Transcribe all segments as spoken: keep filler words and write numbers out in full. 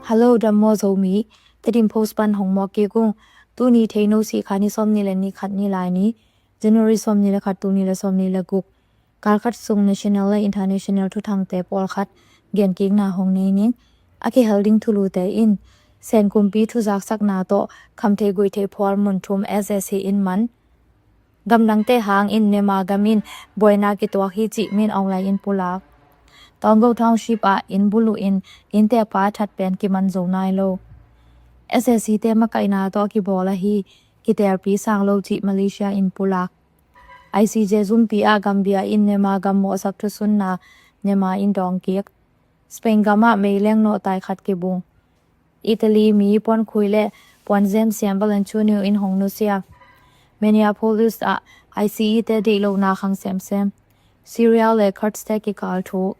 Hello, dam maw Zomi. Tedim Post pan hong mawk kik ung. Tuni Theino sih kha ni sawmnih le ni khat ni lai ni, January sawmnih le khat, tul nih le sawmnih le guk. Kal khat sung national le international thuthangte pawlkhat genkikna hong nei ning. A kihel ding thulute in Sen kumpi thuzaksakna tawh khamtheih guihtheih phual mun thum S A C in man. Gamdangte hangin Myanmar gam in buaina kituak hi cih Min Aung Hlaing in pulak. Taungou Township ah inn buluh in innteekpa a that pen kiman zo nai lo. S A C te makaihna tawh a kibawl ahi, kitelpi sang lo cih Malaysia in pulak. I C J zumpi ah Gambia in Myanmar gam mawhsak thusunna Myanmar in dawng kik. Spain gam ah meileng nawhtai khat kibung. Italy mi puankhui le puanzem siam Valentino in hong nusia. Minneapolis ah I C E te deih lohna khang semsem. Syria le Kurds te kikal thu.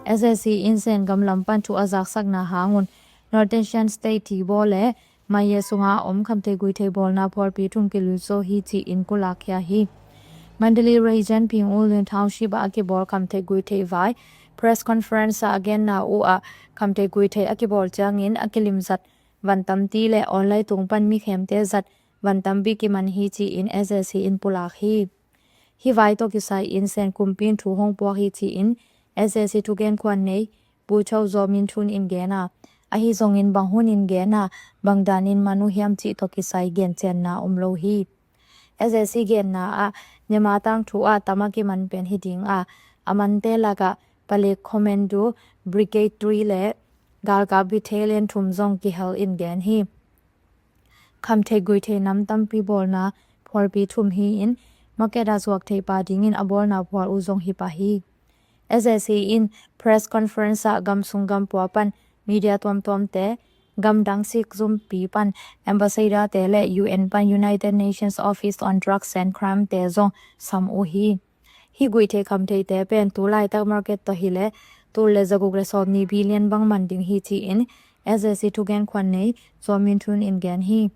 S A C in Sen gam lam pan thu a zaksakna hangun Northern Shan State Thibaw le Maye sunga om khamtheih guihtheih bawlna phualpi thum kilui zo hi ci-in pulakkhia hi. Mandalay Region Phing U Lwin Township ah a kibawl khamtheih guihtheih vai press conference ah a genna uh ah khamtheih guihtheih a kibawl ciangin a kilimzat van tampi le online tung pan mikhemte zat van tampi kiman hi ci-in S A C in pulak hi. Hih vai tawh kisai in Sen kumpi in thu hong puak hi ci-in S A C thugen khuan nei Pu Cho Zaw Min Thun in gen a, ahi zongin bang hun in gen a, bang dan in man uh hiam cih tawh kisai gencianna om lo hi. S A C genna ah Myanmar tangthu ah tam a kiman pen hi ding a, a mante lakah Palik Commando Brigade three le galkap battalion thum zong kihel in gen hi. Khamtheih guihtheih nam tampi bawlna phualpi thum hi-in market ah zuak theih pa dingin a bawlna phual uh zong hi pah hi. S A C in press conference ah gamsung gampua pan media tuamtuamte, gamdang sik zumpi pan ambassador te le U N pan United Nations Office on Drugs and Crime te zong sam uh hi. Hih guihtheih khamtheihte pen tu laitak market tawh hileh tul le zaguk le sawmnih billion bang man ding hi ci-in S A C thugen khuan nei Zaw Min Thun in gen hi.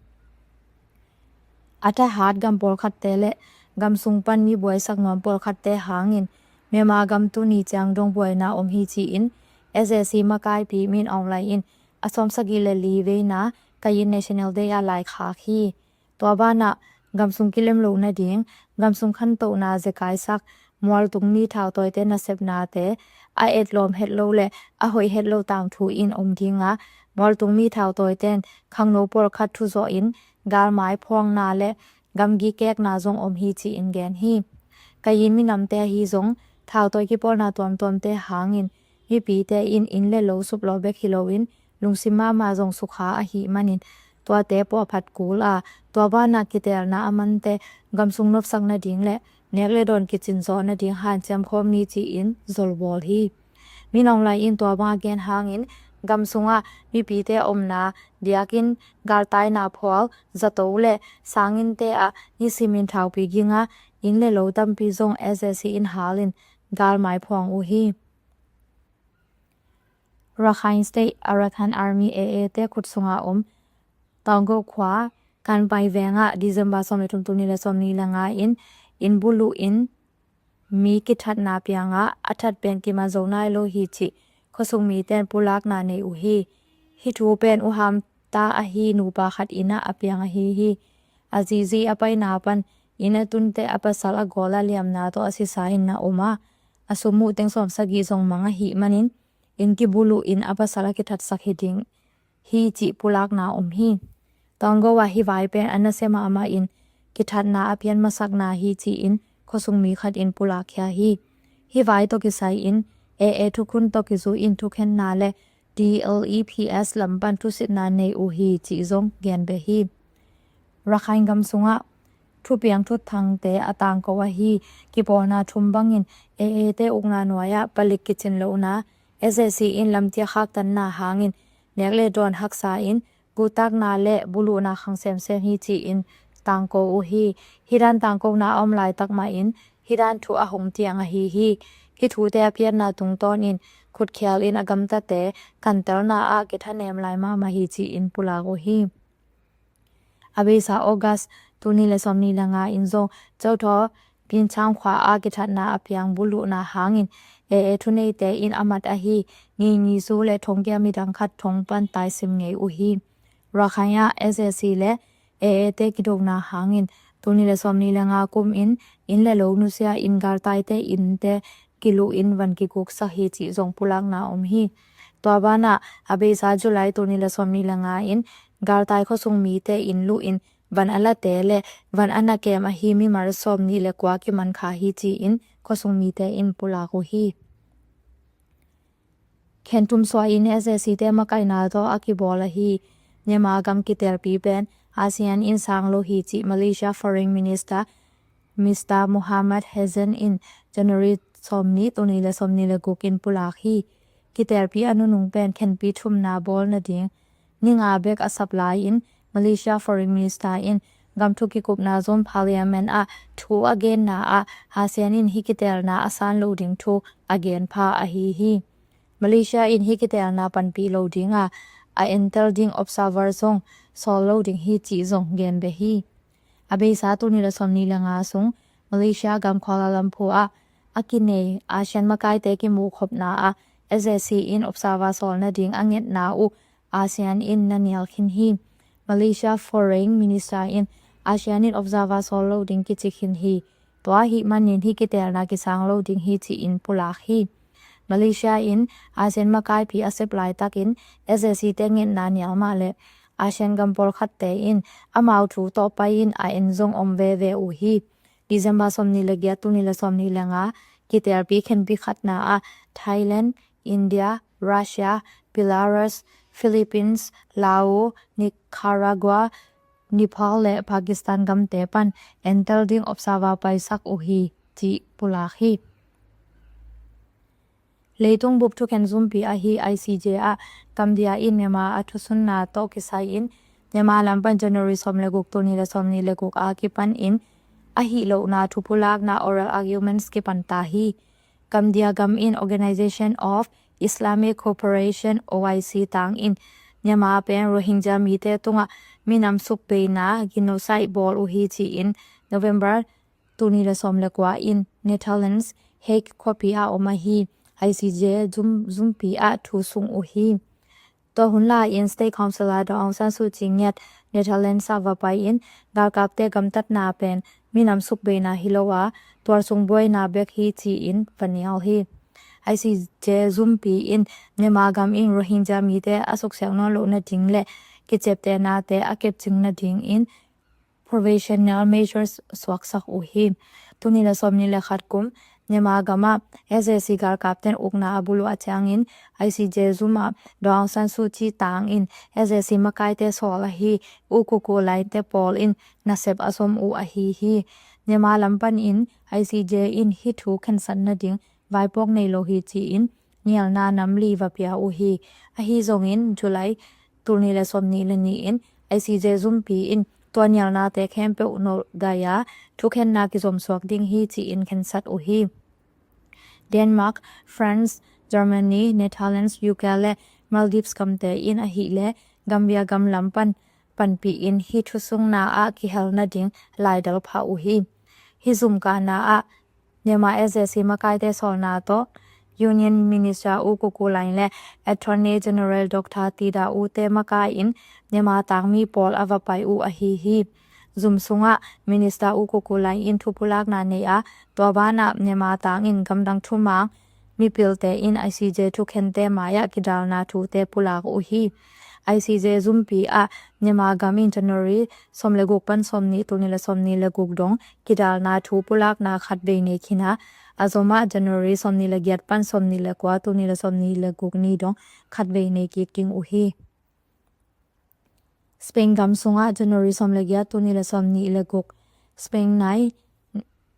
A thahat gam pawlkhatte le gamsung pan mi buaisak nuam pawlkhatte hangin Myanmar gam tuni ciang dong buaina om hi ci-in S A C makaipi Min Aung Hlaing in a sawmsagih le li veina Kayin National Day ah laikhak hi. Tua banah gamsung kilem loh nading, gamsung khantohna zekaisak, mualtung mi thautawite nasepnate a etlawm het lo le a hoih het lo tangthu in om dinga, mualtung mi thautawiten khangno pawlkhat thuzawh in galmai phuangna le gamgi kekna zong om hi ci-in gen hi. Kayin minamte ahi zong thautawi kipawlna tuamtuamte hangin mipite in inn le lo suplawh bek hi loin lungsim mahmah zong sukha ahih manin tuate puahphat kul a, tua banah kiteelna a mante gamsung nopsak nading le nek le dawn kicin zawh nading hanciam khawm ni ci-in zolbawl hi. Min Aung Hlaing in tua bang a gen hangin gam sungah mipite omna diakin galtaina phual, zato le sanginnte ah nisimin thaupi ginga inn le lo tampi zong S A C in halin galmai phuang uh hi. Rakhine State Arakan Army, A A te khut sunga om Taungou khua Kanpai vengah December sawm le thum, tul nih le sawmnih le nga in inn buluh in mi kithatna piangah a that pen kiman zo nai lo hi cih khuasung miten pulakna nei uh hi. Hih thu pen uham ta ahi nupa khat innah a piang ahi hi. A zizi a paina pan inn a tunte a pasal a gawl a liamna tawh a sisa in na om a, a sum uh teng sawmsagih zong mang ahih manin inn kibuluh in a pasal a kithatsak hi ding hi cih pulakna om hi. Taungou ah hih vai pen a nasia mahmah in kithatna a pian masakna hi ci-in khuasung mi khat in pulakkhia hi. Hih vai tawh kisai in A A thukhun tawh kizui in thukhenna le D L E P S lam pan thusitna nei uh hi cih zong gen beh hi. Rakhine gam sungah thupiang thuthangte a tangko ahi kipawlna thum bangin A A te ukna nuai-ah palik kicin lohna, S A C in lamtiak khaktanna hangin nek le dawn haksa in guhtakna le buluhna khang semsem hi ci-in tangko uh hi. Hih dan tangkona a om laitak mahin hih dan thu a hong tiang ahi hi. Hih thute a pianna tungtawnin khutkhial in a gamtate kantelna ah kithanem lai mahmah hi ci-in pulak uh hi. A beisa August tul nih le sawmnih le nga in zong Chouthaw Pinchang khua ah kithatna a piang buluhna hangin A A thuneite in a mat ahi Ngingizu le thongkia midang khat thong pan taisim ngei uh hi. Rakhine ah S A C le A A te kidona hangin tul nih le sawmnih le nga kum in inn le lo nusia in galtaite innte kiluh in van kiguksak hi cih zong pulakna om hi. Tua banah a beisa July tul nih le sawmnih le nga in galtai khuasung mite inn luh in van a late le van a na kem ahi mimal sawmnih le kua kiman kha hi ci-in khuasung mite in pulak uh hi. Khentum suah in S A C te makaihna tawh a kibawl ahi Myanmar gam kitelpi pen ASEAN in sang lo hi cih Malaysia Foreign Minister Mister Muhammad Hazen in January sawmnih tul nih le sawmnih le guk in pulak hi. Kitelpi a nunung pen khenpi thumna bawl nading ni nga bek a sap lai-in Malaysia Foreign Minister in gam thu kikupna zon Parliament ah thu a genna ah ASEAN in hih kitelna a san lo ding thu a gen pha ahi hi. Malaysia in hih kitelna panpih lo ding a, a entel ding observer zong sawl lo ding hi cih zong gen beh hi. A beisa tul nih le sawmnih le nga sung Malaysia gam Kuala Lumpur ah a kinei ASEAN makaite kimuhkhopna ah S A C in observer sawl nading a ngetna uh ASEAN in na nial khin hi. Malaysia Foreign Minister in ASEAN in observer sawl lo ding kici khin hi. Tua ahih manin hih kitelna kisang lo ding hi ci-in pulak hi. Malaysia in ASEAN makaipi a sep laitakin S A C te ngetna nial mah le ASEAN gam pawlkhatte in amau thu tawh pai-in a en zong om veve uh hi. December sawmnih le giat tul nih le sawmnih le nga kitelpi khenpi khatna ah Thailand, India, Russia, Belarus, Philippines, Laos, Nicaragua, Nepal le Pakistan gamte pan entel ding observer paisak uh hi cih pulak hi. Leitung bup thukhen zumpi ahi I C J ah Gambia in Myanmar a thusunna tawh kisai-in Myanmar lam pan January sawm le guk tul nih le sawmnih le guk a kipan in a hih lohna thu pulakna oral arguments kipan ta hi. Gambia gam in Organization of Islamic Cooperation, O I C tang in Myanmar pen Rohingya mite tungah minam sukbeina genocide bawl uh hi ci-in November tul nih le sawm le kua in Netherlands Hague khuapi ah om ahi I C J zum, zumpi ah thu sung uh hi. Tua hun lai-in State Council ah Daw Aung San Suu Kyi ngiat Netherlands ah va pai-in galkapte gamtatna pen minam sukbeina hi lo a, tualsung buaina bek hi ci-in va nial hi. I C J zumpi in Myanmar gam in Rohingya mite a suksiak nawn loh nading le kiceptenate a kepcing nadingin provisional measures suaksak uh hi. Tul nih le sawmnih le khat kum Myanmar gamah S A C galkapten ukna a buluh a ciangin I C J zumah Daw Aung San Suu Kyi tang in S A C makaite sawl ahi U Kukulain te pawl in nasep a som uh ahi hi. Myanmar lam panin I C J in hih thu khensat nading vaipuak nei lo hi ci-in nialna nam li va pia uh hi. Ahi zongin July tul nih le sawmnih le nih in I C J zumpi in tua nialnate khempeuh nolh dai-a thukhenna kizomsuak ding hi ci-in khensat uh hi. Denmark, France, Germany, Netherlands, U K le Maldives gamte in ahih leh Gambia gam lam pan panpih in hih thusungna ah kihel nading laidal pha uh hi. Hih zumkahna ah Myanmar S A C makaite sawlna tawh Union Minister U Kukulain le Attorney General Doctor Tida U te makai in Myanmar tangmi pawl a va pai uh ahi hi. Zum sungah Minister U Kukulain in thupulakna nei a, tua banah Myanmar tang in gamdang thumang mipilte in I C J thukhente mai-ah kidalna thute pulak uh hi. I C J zumpi ah Myanmar gam in January sawm le guk pan sawmnih tul nih le sawmnih le guk dong kidalna thu pulakna khatvei nei khin a, a zomah January sawmnih le giat pan sawmnih le kua tul nih le sawmnih le guk ni dong khatvei nei kik ding uh hi. Spain gam sungah January sawm le giat tul nih le sawmnih le guk Spain nai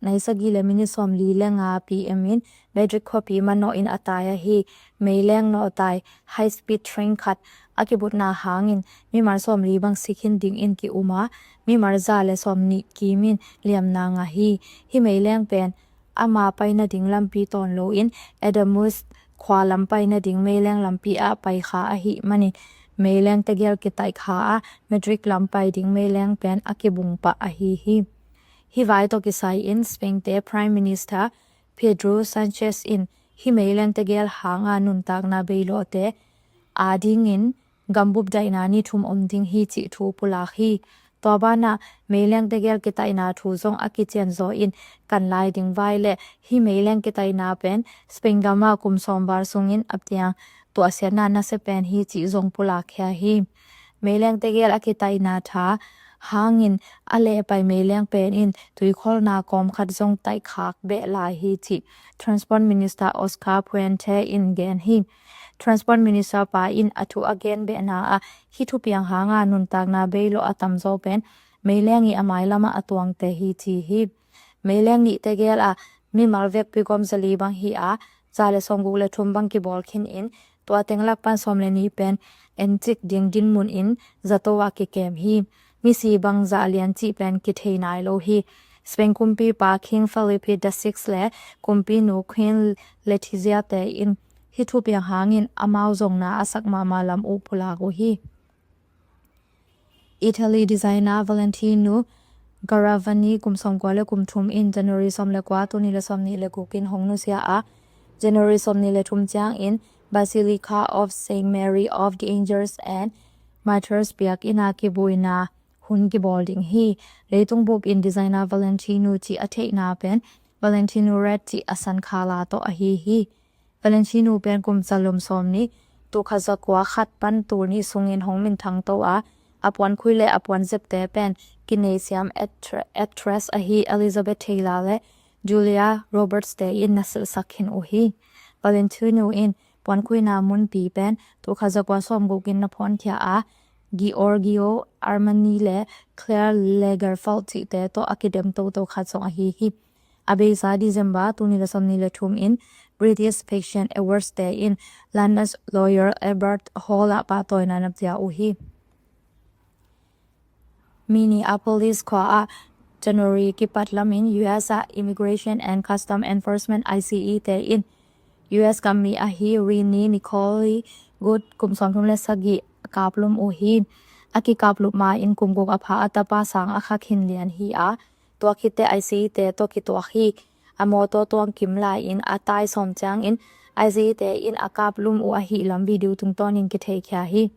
nai sagih le minit sawmli le nga P M in Madrid khuapi manawh in a tai ahi. Meileng nawhtai high speed train khat a kibutna hangin mimal sawmli bang si khin dingin ki-um a, mimal za le sawmnih kimin liamna ngah hi. Hih meileng pen ama pai nading lampi tawn loin Ademuz khua lam pai nading meileng lampi ah pai kha ahih manin meileng tegel kitaih kha a, Madrid lam pai ding meileng pen a kibung pah ahi hi. Hih vai tawh kisai-in Spain-te Prime Minister Pedro Sanchez in hih meileng tegel hanga nuntakna beilawhte adingin gambup daihna ni thum om ding hi cih thu pulak hi. Tua banah meileng tegel kitaihna thu zong a kicianzaw in kan lai ding vai le hih meileng kitaihna pen Spain gamah kum sawm val sungin a piang tuahsiatna nasia pen hi cih zong pulak khia hi. Meileng tegel a kitaihna tha hangin a lehpai meileng pen in tuikholna kawmkhat zong taihkhak beh lai hi cih Transport Minister Oscar Puente in gen hi. Transport Minister pa in a thu a gen behna ah hih thupiang hanga nuntakna beilawh a tamzaw pen meileng i a mailamah a tuangte hi ci hi. Meileng nih tegel ah mimal vekpi gawm zali bang hi a, za le sawmguk le thum bang kibawl khin in tua teng lak pan sawm le nih pen encik ding dinmun in zato ah kikem hi. Misi bang zah lian cih pen kithei nai lo hi. Spain kumpipa King Felipe the Sixth le kumpinu Queen Letizia te in hih thupiang hangin amau zongna a sak mahmah lam uh pulak uh hi. Italy designer Valentino Garavani kum sawmkua le kum thum in January sawm le kua, tul nih le sawmnih le guk in hong nusia a, January sawmnih le thum ciangin Basilica of Saint Mary of the Angels and Martyrs biakinn ah kibuina hun kibawl ding hi. Leitung bup in designer Valentino cih a theihna pen Valentino Red cih a san khala tawh ahi hi. Valentino pen kum zalom sawmnih, tul khat zakua khat pan tul nih sungin hong minthang to a, a puankhui le a puanzepte pen kineisiam actre-, actress ahi Elizabeth Taylor le Julia Roberts te in na silhsak khin uh hi. Valentino in puankhuina munpi pen tul khat zakua sawmguk in na phawnkhia a, Giorgio Armani le Karl Lagerfeld cihte tawh a kidem toto khat zong ahi hi. A beisa December tul nih le sawmnih le thum in British Fashion Awards te in London Royal Albert Hall ah pahtawina na pia uh hi. Minneapolis khua ah January kipat lamin U S ah Immigration and Custom Enforcement, I C E te in U S gammi ahi Rini Nicole Good kum sawmthum le sagih kaplum uh hi. A kikaplup ma in kum guk a pha a tapa sang a kha khin lian hi a, tua khitte I C E te tawh kituak hi. A mawtaw tuang kim lai in a tai sawm ciangin I C E te in a kaplum uh ahi lam video tungtawnin kitheikhia hi.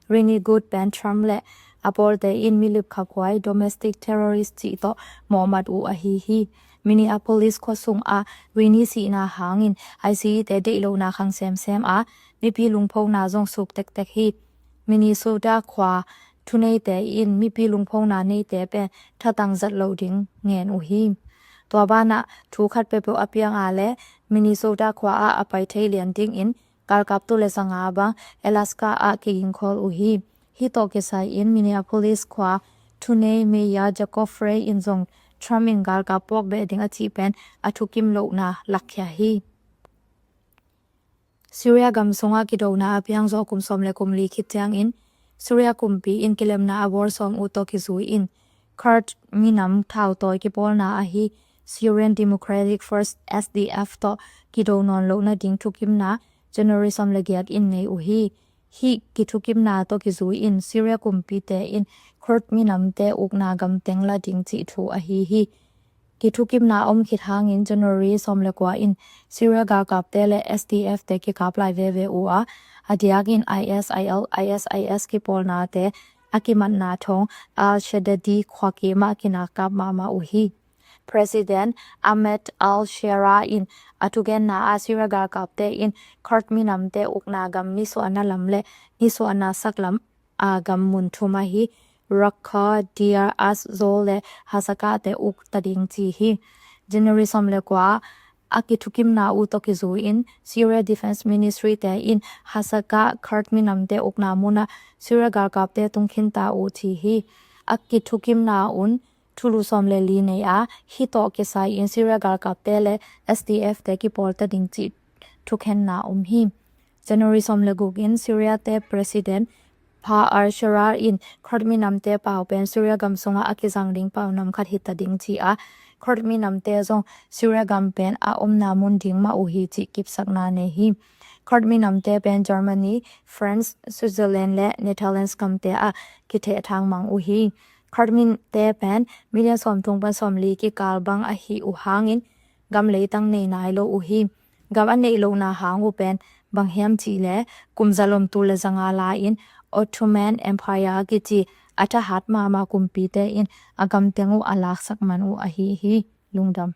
Rini Good pen Trump le a pawlte in milip khakhuai domestic terrorist cih tawh mawhmat uh ahi hi. Minneapolis khuasung ah Rini sihna hangin I C E te deih lohna khang semsem a, mipi lungphona zong suk tektek hi. Minnesota khua thuneite in mipi lungphona neite pen thatang zat lo ding ngen uh hi. Tua banah thu khat peuhpeuh a piang a le Minnesota khua ah a pai thei lian dingin galkap tul le zanga bang Alaska ah kigingkhawl uh hi. Hih tawh kisai in Minneapolis khua thunei Mayor Jacob Frey in zong Trump in galkap puak beh ding a cih pen a thukim lohna lakkhia hi. Syria gam sungah kidona a piangzaw kum sawm le kum li khit ciangin Syria kumpi in kilemna a bawl sawm uh tawh kizui in Kurd minam thautawi kipawlna ahi Syrian Democratic Force, S D F tawh kido nawn lohna ding thukimna January sawm le giat in nei uh hi. Hih kithukimna tawh kizui in Syria kumpite in Kurd minamte ukna gam teng la ding cih thu ahi hi. Kithukimna om khit hangin January sawm le kua in Syria galkapte le S D F te kikap lai veve uh a, a diakin I S I L, I S I S kipawlnate a kimatna thawng Al-Shadadi khuakim ah kinakkap mahmah uh hi. President Ahmed al-Sharaa in a thugenna ah Syria galkapte in Kurd minamte ukna gam nisuahna lam le nisuahna saklam a gam mun thum ahi Raqqa, Deir az-Zor le Hasakah te uk ta ding ci hi. January sawm le kua a kithukimna uh tawh kizui in Syria Defense Ministry te in Hasakah Kurd minamte ukna munah Syria galkapte tungkhin ta uh ci hi. A kithukimna un thulu sawm le li nei a, hih tawh kisai in Syria galkapte le S D F te kipawl ta ding cih thukhenna om hi. January sawm le guk in Syria te President Fayez al-Sarraj in Kurd minamte pau pen Syria gam sungah a kizang ding pau nam khat hi ta ding ci a, Kurd minamte zong Syria gam pen a omna mun ding mah uh hi cih kipsakna nei hi. Kurd minamte pen Germany, France, Switzerland le Netherlands gamte ah kithehthang mang uh hi. Khmer te pen million sawmthum pan sawmli kikal bang ahi uh hangin gam leitang nei nai lo uh hi. Gam a neih lohna hang uh pen bang hiam cih leh kum zalom tul le zanga lai-in Ottoman Empire kici a thahat mahmah kumpite in a gamteng uh a laksak man uh ahi hi. Lungdam.